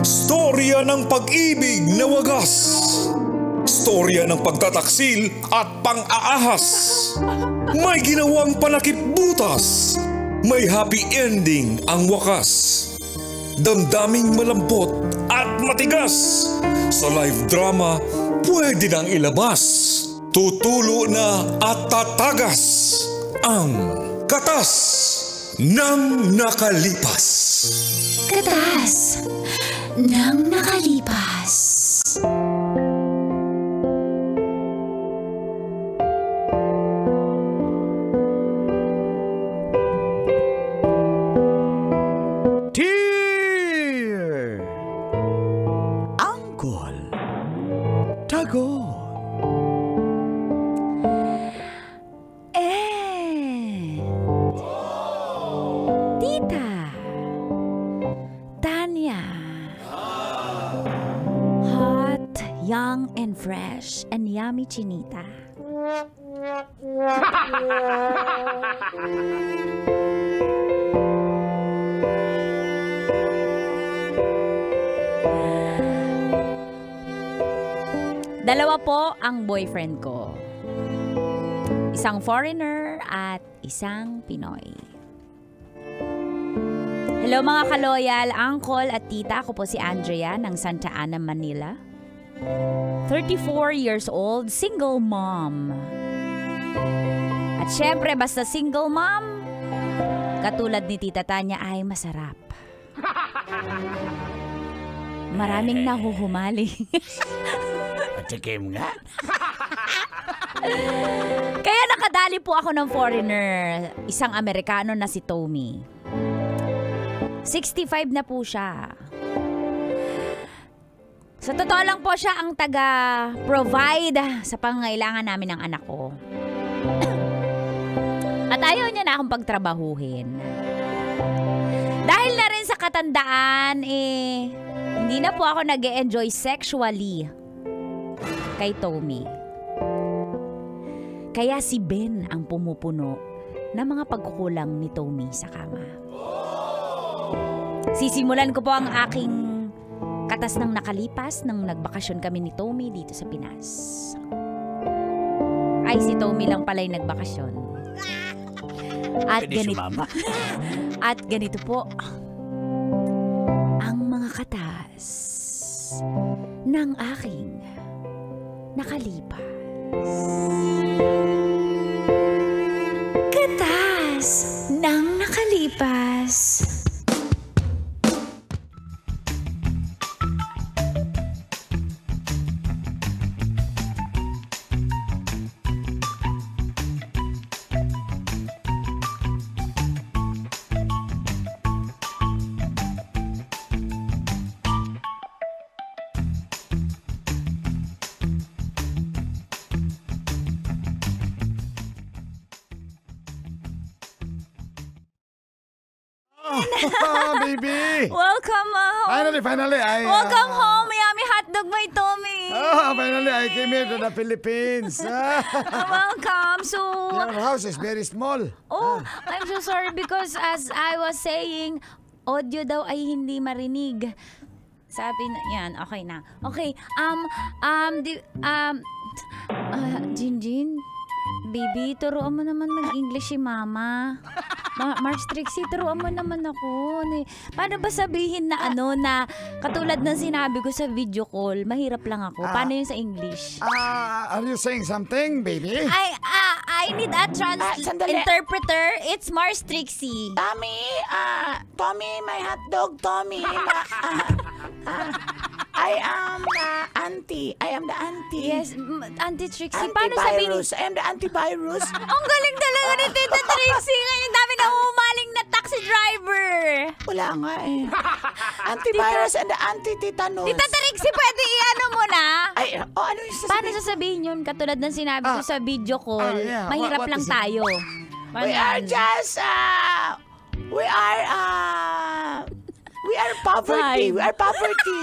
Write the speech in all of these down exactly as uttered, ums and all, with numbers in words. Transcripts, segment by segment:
Storya ng pag-ibig na wagas. Storya ng pagtataksil at pang-aahas. May ginawang panakip butas. May happy ending ang wakas. Damdaming malambot at matigas. Sa live drama, pwede nang ilabas. Tutulo na at tatagas ang katas ng nakalipas. Katas ng nakalipas. Tear! Angkol! Tagol! Eh! Tita! Tanya! Hot, young, and fresh, and yummy, Chinita. Dalawa po ang boyfriend ko. Isang foreigner at isang Pinoy. Hello, mga kaloyal, uncle at tita. Ako po si Andrea ng Santa Ana, Manila. Thirty-four years old, single mom. At syempre, basta single mom, katulad ni Tita Tanya, ay masarap. Maraming nahuhumaling. Patikim nga. Kaya nakadali po ako ng foreigner, isang Amerikano na si Tommy. Sixty-five na po siya. Sa totoo lang po, siya ang taga-provide sa pangangailangan namin ng anak ko. At ayaw niya na akong pagtrabahuhin. Dahil na rin sa katandaan, eh, hindi na po ako nag-e-enjoy sexually kay Tommy. Kaya si Ben ang pumupuno ng mga pagkukulang ni Tommy sa kama. Sisimulan ko po ang aking katas ng nakalipas nang nagbakasyon kami ni Tommy dito sa Pinas. Ay, si Tommy lang pala yung nagbakasyon. At Pwede ganit-, sumama. At ganito po ang mga katas ng aking nakalipas. Katas ng nakalipas. Baby! Welcome, uh, home. Finally, finally, I, uh, Welcome home, Miami Hotdog, my Tommy. Ah, finally, I came here to the Philippines. Welcome. So, Your house is very small. Oh, Ah. I'm so sorry because as I was saying, audio daw ay hindi marinig. Sabi na, yan, okay na. Okay, um, um, di, um, ah, Jinjin, baby, turuan mo naman mag-English si Mama. Ma-, Mars Trixie, turuan mo naman ako. Ni-, paano ba sabihin na ano, na katulad ng sinabi ko sa video call, mahirap lang ako. Ah. Paano yun sa English? Ah, are you saying something, baby? I, ah, I need a trans-, Ah, sandali. interpreter. It's Mars Trixie. Tommy, ah, Tommy, my hotdog, Tommy. Ma-, ah, ah, I am the auntie. I am the auntie. Yes, m-, Auntie Trixie, paano sabihin? Antivirus. I am the antivirus. Ang galing talaga ni Tita Trixie. Ngayon, dami na humaling na taxi driver. Wala nga eh. Antivirus and the anti-tetanus. Tita Trixie, pwede i-ano mo na? Ay, oh, ano yung sasabihin? Paano sasabihin yun? Katulad ng sinabi ko Ah. sa video call, Ah, yeah. mahirap What, what lang is it? tayo. We are Ganyan. just, ah, We are, ah, we are poverty. Fine. We are poverty.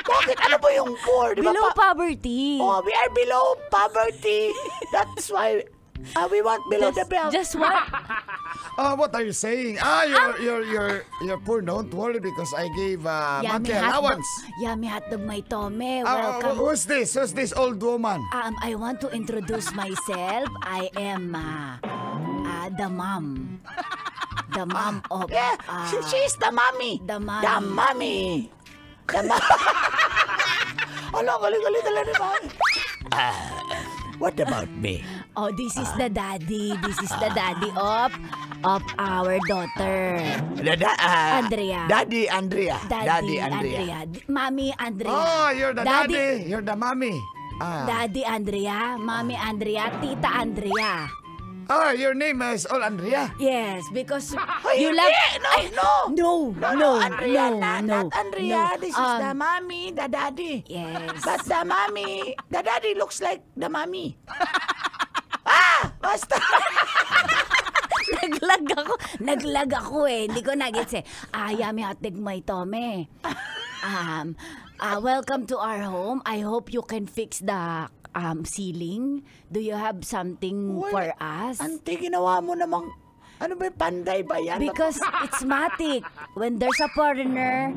Bakit? Ano ba yung poor? Di ba Below pa- poverty. Oh, we are below poverty. That's why, ah, we want below Just, the belt. just what? Ah, what are you saying? Ah, your, your, your, your poor, don't worry because I gave, uh, Yummy monthly hotdog. Allowance. Yummy hotdog, my Tome. Ah, Welcome. Who's this? Who's this old woman? Um, I want to introduce myself. I am, uh, uh, the mom. The mom of, Yeah, she, uh, she's the mommy. The mommy. The mommy. Tama. Ala, galing-galing talaga ni Mami. Ah, what about me? Oh, this is the daddy. This is the daddy of, of our daughter. Dada-, ah, Andrea. Daddy Andrea. Daddy Daddy Andrea. Andrea. D-, Mommy Andrea. Oh, you're the Daddy daddy. You're the mommy. Ah. Daddy Andrea, Mommy Andrea, Tita Andrea. Ah, your name is all Andrea? Yes, because Ay, you hindi! love No, Ay, no! no, No, no, no, Andrea, no, not, no, not Andrea. no. This is the Um, mommy, the daddy. Yes. But the mommy, the daddy looks like the mommy. Ah! Basta! Naglag ako. Naglag ako eh. Hindi ko nagets eh. Ah, yummy hotdog, my Tome. Um, ah, welcome to our home. I hope you can fix the, um, ceiling. Do you have something Well, for us? Ante, ginawa mo namang, ano ba yung panday ba yan? Because it's matik. When there's a foreigner,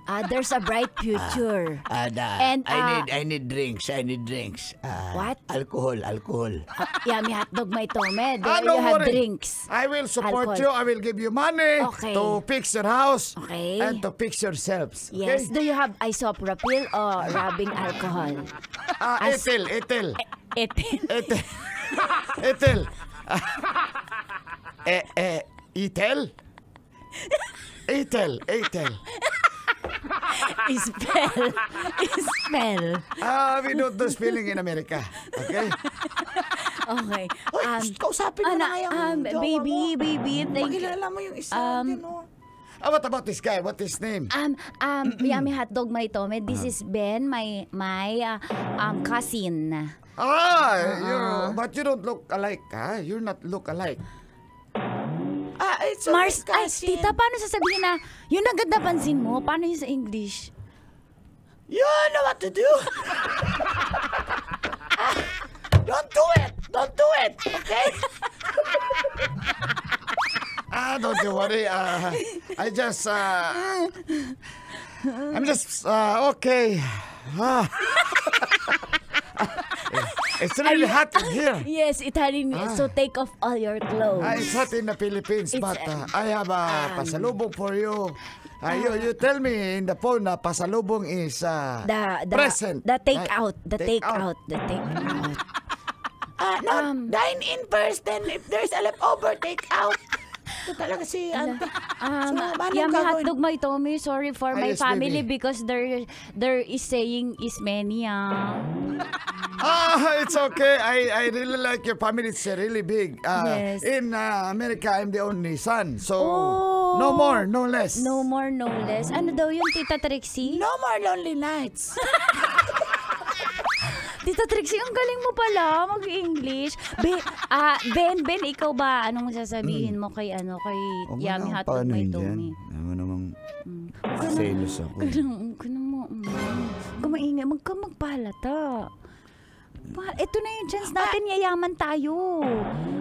ah, there's a bright future. Ah, da, And, I ah, need, I need drinks. I need drinks. Ah, What? Alcohol, alcohol. Ah, yummy hotdog, my Tome. There Ah, no you have worry. drinks. I will support Alcohol. you. I will give you money Okay. to fix your house Okay. and to fix yourselves. Okay? Yes. Do you have isopropyl or rubbing alcohol? Ah, As- Ethel, Ethel. Ethel. Ethel. Ethel. Eh, eh, Ethel? Ethel, Ethel. Spell. Spell. Ah, we don't do spelling in America. Okay? Okay. Uy, Um, kausapin mo ana, na nga yung um, jowa baby, mo. baby, thank you. Pakilala mo yung isa, Um, yun, oh. Ah, what about this guy? What is his name? Um, um, yummy hotdog, my Tome. This Ah. is Ben, my, my, uh, um, cousin. Ah, Oo. you, but you don't look alike, ha? You're not look alike. Ah, it's Mars, okay, ay, cousin. Tita, paano sasabihin na, yun agad napansin mo? Paano yun sa English? You know what to do. Ah, don't do it. Don't do it. Okay? Ah, don't you worry. Ah, I just, ah, I'm just, ah, okay. Ah. It's really Ay, hot in here. Yes, Italian. Ah. So take off all your clothes. Ah, it's hot in the Philippines, It's, but, uh, uh, I have a um, pasalubong for you. Ah, you, you tell me in the phone na pasalubong is, ah, The, the, present. the take Right? out, the Take take out. out, the take out. Ah, no, Um, dine in first, then if there's a leftover, take out. Ito talaga si Ala. Auntie. Um, So, anong Yummy gagawin? Hotdog, my Tommy. Sorry for Ah, my yes, family baby. because they're, they're is saying is many, ah. Ah, it's okay. I, I really like your family. It's, uh, really big. Uh, Yes. in, uh, America, I'm the only son. So, Oh. no more, no less. No more, no less. Ano daw yun, Tita Trixie? No more lonely nights. Tita Trixie, ang galing mo pala mag-English. Be-, ah, Ben, Ben, ikaw ba? Anong sasabihin Mm. mo kay, ano, kay Huwag mo Yummy na akong Hotdog, paano my yun Tommy? dyan. Alam mo namang Mm. Huwag ka na, selos ako huwag ka eh. na, huwag ka na mo, mm. Huwag ka maingay, huwag ka magpahalata. Pa, eto na yung chance natin, yayaman tayo.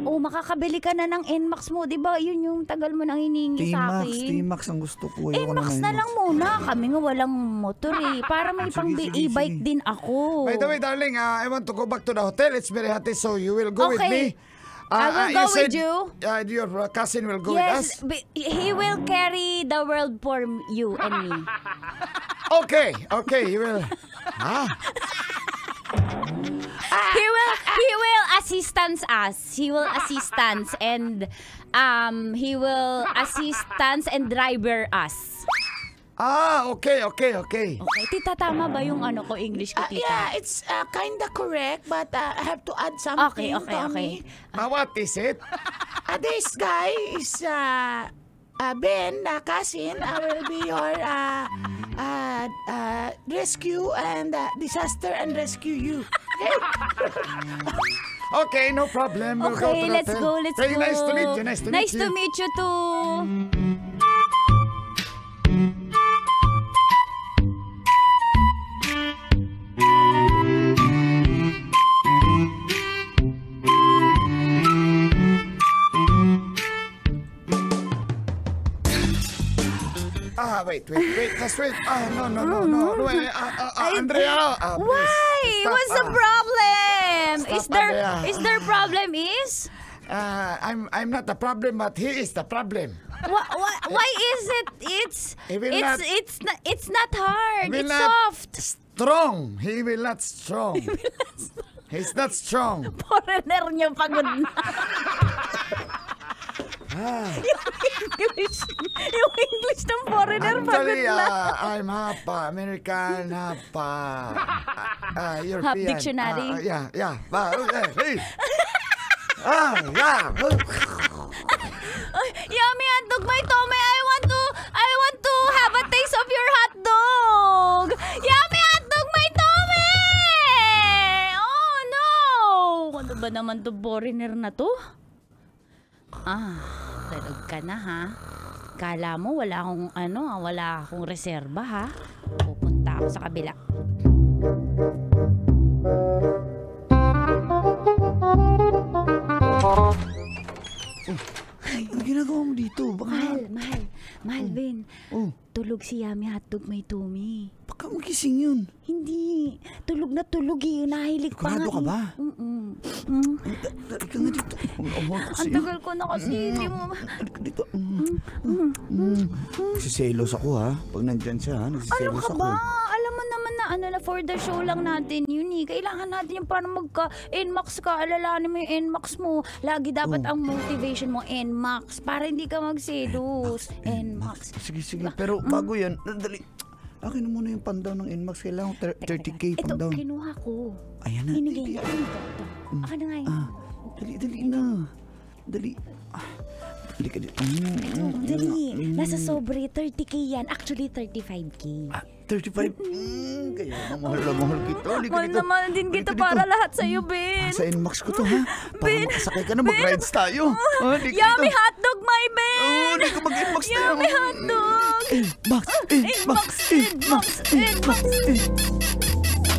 O, makakabili ka na ng N max mo, di ba? Yun yung tagal mo nang hinihingi sa T-Max, akin. T-Max ang gusto ko. Ayoko na N max ng na lang N max. muna. Kami nga walang motor eh. Para may Sige, pang sige, e-bike sige. din ako. By the way, darling, ah, I want to go back to the hotel. It's very hot, so you will go with Okay. me. Ah, I will ah, go you with said, you. ah, your, uh, cousin will go with Yes, us? be-, he will carry the world for you and me. Okay, okay, he will. Ah. He will, he will assistance us. He will assistance and, um, he will assistance and driver us. Ah, okay, okay, okay. Okay. Tita, tama ba yung ano ko, English ko, Ah, tita? yeah, it's, uh, kinda correct, but, uh, I have to add something, Okay, okay, Tommy. okay. Ah, what is it? Ah, this guy is, uh, uh, Ben, uh, cousin, I will be your, uh, uh, uh, rescue and, uh, disaster and rescue you. Okay? Okay, no problem. We'll go Okay, to the let's hotel. go, let's Hey, go. nice to meet you, nice to meet Nice to you. meet you too. Wait, wait, just wait. Ah, no, no, no, no. Mm. Wait, ah, ah, ah, Ay, Andrea, ah, please. Why? Stop, What's the ah. problem? Stop, Is there, Andrea. is there problem is? Ah, I'm, I'm not the problem, but he is the problem. Wha-, wha-, why is it? It's, He will it's, not, it's not, it's not hard. he will It's not soft. strong. He will not strong. He will not strong. He's not strong. Foreigner niya, pagod na. Ah. Yung English, yung English ng foreigner, pagod Actually, na. ah, I'm half, ah, American, half, ah, ah, ah, European. Half dictionary. Ah, ah, yeah, yeah. Ah, okay, hey. Ah, yeah. Ay, yummy hotdog, my tummy. I want to, I want to have a taste of your hotdog. Yummy hotdog, my tummy! Oh, no! Ano ba naman to, foreigner na to? Ah, tulog ka na, ha? Kala mo wala akong, ano, ah, wala akong reserba, ha? Pupunta ako sa kabila. Ay, ano ginagawa mo dito? Baka Mahal, mahal, mahal, Hmm. Ben. Oh. Tulog si Yummy Hotdog, my tummy. Baka magising yun. Hindi. Tulog na tulog eh. Nahilig pa Sigurado nga ka eh. ba? Mm-mm. Mm. Ay, da-, dali ka nga dito. Ang, ang, ang Ang si- tagal ko na kasi, Mm. hindi mo ma- Dali ka dito. Mm. Mm. Mm. Mm. Nagsiselos ako, ha? Pag nandyan siya, ha? Ano Nagsiselos ka ako. ba? Alam mo naman na ano na, for the show lang natin yun eh. Kailangan natin yung parang magka-N max ka. Alalahanin mo yung N max mo. Lagi dapat Oh. ang motivation mo, N max. Para hindi ka magselos. N max, N max. N max. Sige, sige. Pero Mm. bago yan, dali. Akin na muna yung pandown ng N max. Kailangan ter-, Teka, thirty K teka. Ito, pandown. kinuha ko. Ayan na. Binigay Hindi, niya. akin. Ito, ito. Mm. Akin na nga yun. Ah, dali, dali na. Dali. Ah, dali ka dito. Mm, mm, Oo, dali. mm, mm. Nasa sobre, thirty K yan. Actually, thirty-five K. Ah, thirty-five? Mm-mm. Mm, kaya nga mahal na mahal kita. Halika Mahal dito. na mahal din Halika kita dito. para lahat sa'yo, Mm. Ben. Nasa N max ko to, ha? Para Ben. makasakay ka na, Ben. mag-rides tayo. Oh, Ah, halika Yummy dito. hotdog, my Ben. Oh, halika, mag-N max tayo. Yummy hotdog. N max, Ah, N max, N max, N max, N max, N max. N max.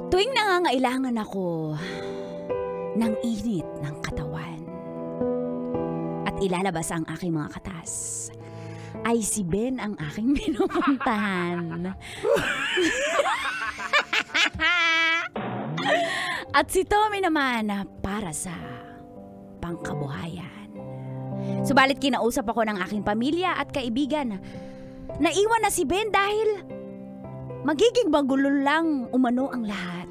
Tuwing nangangailangan ako ng init ng katawan at ilalabas ang aking mga katas, ay si Ben ang aking pinupuntahan. At si Tommy naman para sa pangkabuhayan. Subalit kinausap ako ng aking pamilya at kaibigan. Naiwan na si Ben dahil magiging magulo lang umano ang lahat.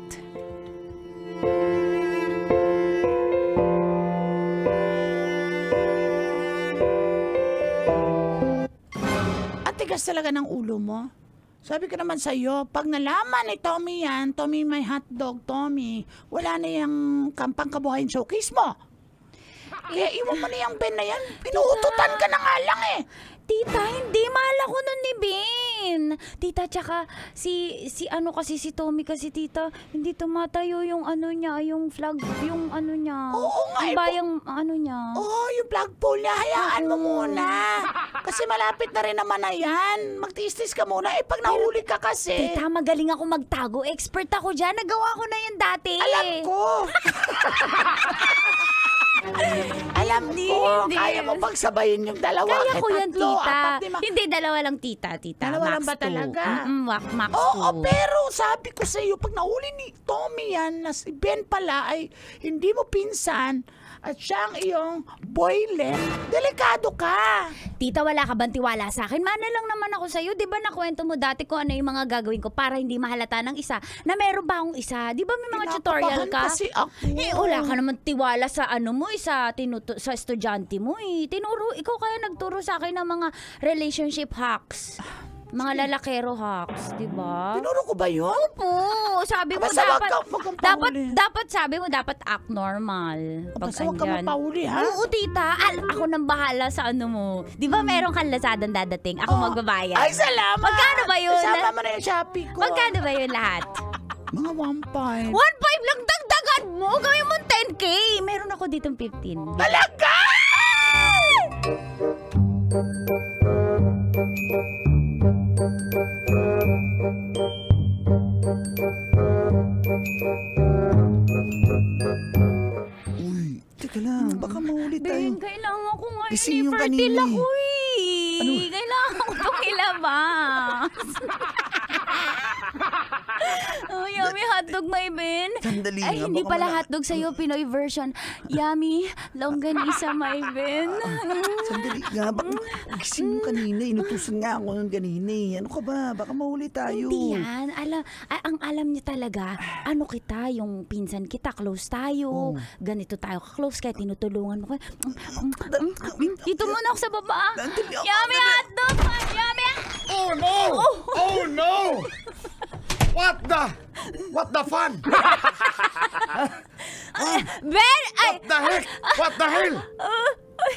Ang tigas talaga ng ulo mo. Sabi ko naman sa'yo, pag nalaman ni Tommy yan, Tommy may hotdog, Tommy, wala na yung kampang kabuhayan showcase mo. Kaya iwan mo na yung Ben na yan. Pinuututan ka na nga lang eh. Tita, hindi. Mahal ako nun ni Ben. Tita, tsaka si, si ano kasi, si Tommy kasi, tita, hindi tumatayo yung ano niya, yung flag, yung ano niya. Oo nga, Yung eh, bayang ano niya. Oo, yung flagpole niya, hayaan mo Oo. muna. Kasi malapit na rin naman na yan. Magtiis-tiis ka muna. Eh, pag Pero, nahuli ka kasi. Tita, magaling ako magtago. Expert ako dyan. Nagawa ko na yan dati. Alam ko. Alam Hindi, ko, hindi. kaya mo pagsabayin yung dalawa, Kaya kahit ko yan, tatlo, tita. apat, lima. Hindi, dalawa lang, tita, tita. Dalawa lang Max ba two. talaga? Mm-mm, wa-, max Oo, two. pero sabi ko sa iyo, pag nahuli ni Tommy yan, na si Ben pala ay hindi mo pinsan, at siya ang iyong boylet, delikado ka. Tita, wala ka bang tiwala sa akin? Mana lang naman ako sa'yo. Di ba nakwento mo dati kung ano yung mga gagawin ko para hindi mahalata ng isa na meron pa akong isa? Di ba may mga tutorial Kinakabahan ka? kasi ako. Eh, wala ka naman tiwala sa ano mo, eh, sa, tinutu- sa estudyante mo eh. Tinuro, ikaw kaya nagturo sa akin ng mga relationship hacks. Mga lalakero hacks, di ba? Tinuro ko ba yun? Opo. Sabi mo, Basta wag dapat, ka, wag kang dapat, pahuli. dapat sabi mo, dapat act normal. Pag Basta wag ka andyan. magpahuli, ha? Oo, tita. Al-, ako nang bahala sa ano mo. Di ba Hmm. meron kang Lazada dadating? Ako Oh. magbabayad. Ay, salamat. Magkano ba yun? Isama mo na yung Shopee ko. Magkano ba yun lahat? Mga one five. One five lang, dagdagan mo. Gawin mo ten K. Meron ako ditong fifteen. Talaga? Tila, uy! Ano? Kailangan ko itong ilabas. Oh, yummy hotdog, my Ben. Sandali Ay, nga, hindi baka pala mala- hotdog sa'yo, Pinoy version. Yummy, longganisa, my Ben. Sandali nga, bak-, gising mo kanina, inutusan nga ako nun kanina eh. Ano ka ba? Baka mahuli tayo. Hindi yan. Alam, a-, ang alam niya talaga, ano kita, yung pinsan kita, close tayo, Oo. ganito tayo ka-close, kaya tinutulungan mo ko. Mm, mm, mm, mm. Dito muna ako sa baba. Nandun ako, Yummy nandun. hotdog, man. Yummy. Oh, no! Oh. Oh, no! What the, what the fun? Ah, Ben, ay, What the heck? What the hell? Ah, ay.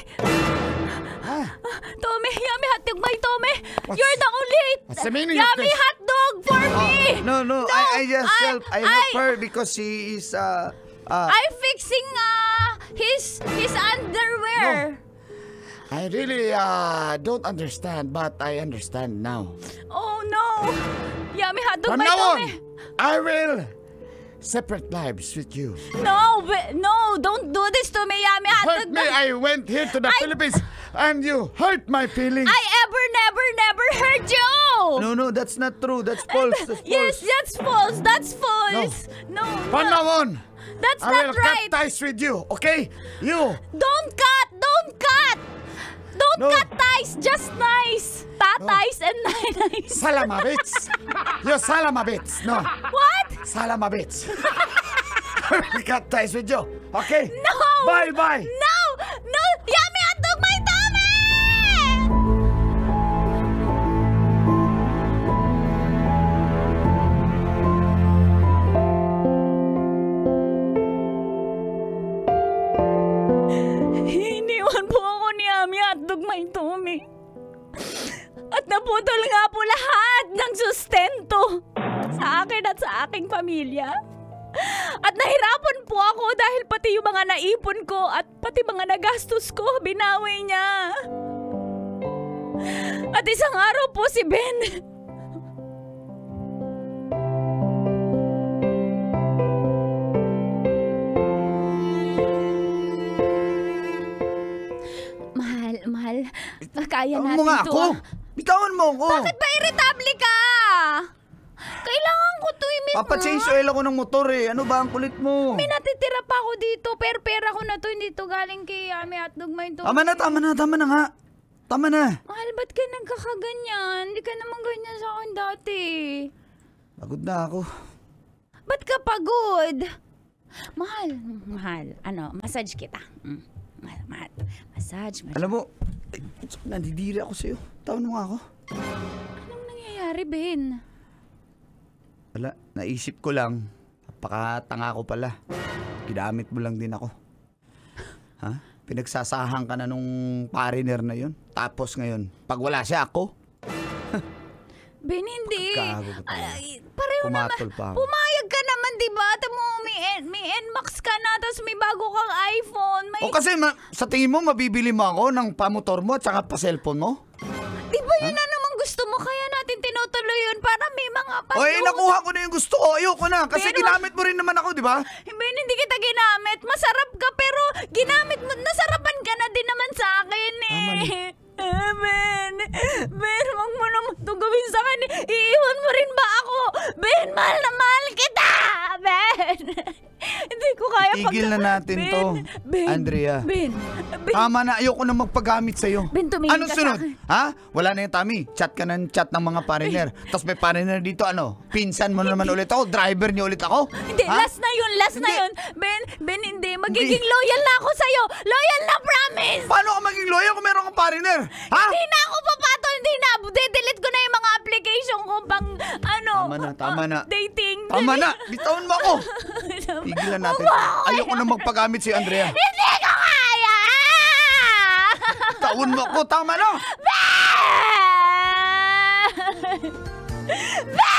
Ah. Tommy, yummy hotdog, my Tommy. What's, You're the only what's the meaning of yummy this? hotdog for Oh, me. no, no, No, I, I just I, help, I help I, her because she is, uh, uh, I'm fixing, uh, his, his underwear. No. I really, uh, don't understand, but I understand now. Oh, no. Yummy hotdog, From my now on, Tommy. I will separate lives with you. No, be-, no, don't do this to me, Yummy You hurt hotdog. me, I went here to the I Philippines and you hurt my feelings. I ever, never, never hurt you! No, no, that's not true. That's false. That's Yes, false. that's false. That's false. No. No, From no. now on, That's I not will right. cut ties with you, okay? You. Don't cut! Don't cut! Don't No. cut ties! Just nice! Tatais No. and nice! Salamabits! You salamabits! No! What? Salamabits! Cut ties with you, okay? No! Bye-bye! No! No! Yummy hotdog, my Tommy! Iniwan po ako ni Yummy hotdog, my Tommy. At naputol nga po lahat ng sustento sa akin at sa aking pamilya. At nahirapan po ako dahil pati yung mga naipon ko at pati mga nagastos ko, binawi niya. At isang araw po si Ben. Mahal, mahal, kaya Bitawan mo natin nga to, ako. ah. Bitawan mo ako. Bakit ba iritable ka? Kailangan ko to, eh, may Papa-change oil ako ng motor, eh. Ano ba? Ang kulit mo. May natitira pa ako dito. Pero pera ko na to. Hindi to galing kay Yummy Hotdog, may to. Tama na, tama na, tama na nga. Tama na. Mahal, ba't ka nagkakaganyan? Hindi ka naman ganyan sa akin dati. Pagod na ako. Ba't ka pagod? Mahal, mahal. Ano, massage kita. Mm. Mahal, mahal. Massage, massage. Alam mo, ay, nandidiri ako sa'yo. Tawan mo nga ako. Anong nangyayari, Ben? Wala, naisip ko lang, napakatanga ko pala. Ginamit mo lang din ako. Ha? Pinagsasahan ka na nung foreigner na yun. Tapos ngayon, pag wala siya, ako? Ben, hindi. Gago ka talaga. Ay, pareho naman. Pumatol pa ako. Pumayag ka naman, di ba? Ate mo, may N-, may N max ka na, tas may bago kang iPhone. May O, kasi ma-, sa tingin mo, mabibili mo ako ng pamotor mo at saka pa-cellphone mo? Di ba yun Ha? na naman gusto mo? Kaya natin tinutuloy yun para may mga O, eh, panlu- nakuha ko na yung gusto ko. Ayoko na. Kasi Pero ginamit mo rin naman ako, di ba? Ben, hindi kita ginamit. Masarap ka, pero ginamit mo, nasarapan ka na din naman sa akin eh. Tama na. Ah, Ben, Ben, wag mo naman 'to gawin sa akin. Iiwan mo rin ba ako? Ben, mahal na mahal kita! Ben! Hindi ko kaya pag- Itigil na natin Ben, 'to, Ben, Andrea. Ben, Ben. Tama na, ayoko na magpagamit sa'yo. Ben, tumingin Anong ka sa sunod? akin. Ha? Wala na yung Tommy. Chat ka ng chat ng mga foreigner. Tas may foreigner dito, ano? Pinsan mo na naman Hindi. ulit ako? Driver niyo ulit ako? Hindi, Ha? last na yun, last na Hindi. yun. Ben, Ben, hindi. Magiging Hindi. loyal na ako sa'yo. Loyal na, promise! Paano ka maging loyal kung meron kang foreigner? Ha? Hindi na ako papatol, hindi na. De-delete ko na yung mga application ko pang, ano, Tama na, tama ah, na. dating. Tama na, bitawan mo ako. Tigilan natin. Why? Ayoko na magpagamit si Andrea. Hindi ko kaya! Bitawan mo ako, tama na. Ben! Ben!